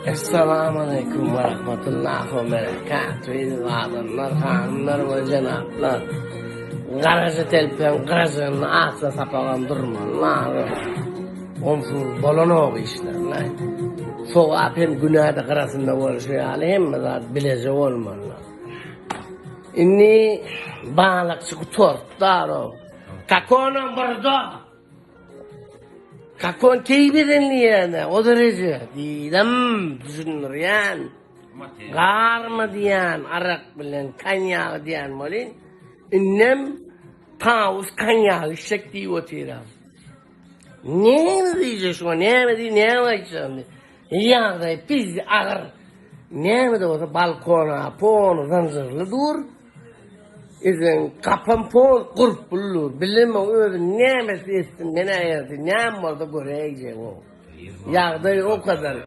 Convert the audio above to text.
Essalamualeýkum we rahmetullahi we berekatuh eziz adamlar, hanymlar we jenaplar. Garaja telpegiň gyrajygynda atla sapagam durmaly. Onsuz bolanok işler. Sogap hem günä-de gyrasynda bolşy ýaly hemme zat bileje bolmaly. Indi balykçy gutartdy-da. Kakonam burda. Kakon keýp eden diýýän-ä, o dereje diýdim, düşündirýän. Garma diýýän, arak bilen konýagy diýýän welin, indem tawus konýagy içjek diýip otyram. Näme diýjek şuňa, näme diý, näme aýtjak indi. Ýagdaý pis agyr. Näme-de bolsa balkona pol zynjyrly dur. Ezen gapam pol gurply dur. Bilemok özi nämesi etsin, men-ä erdi näme bolsa göräýjek o. Ýagdaý o kadar.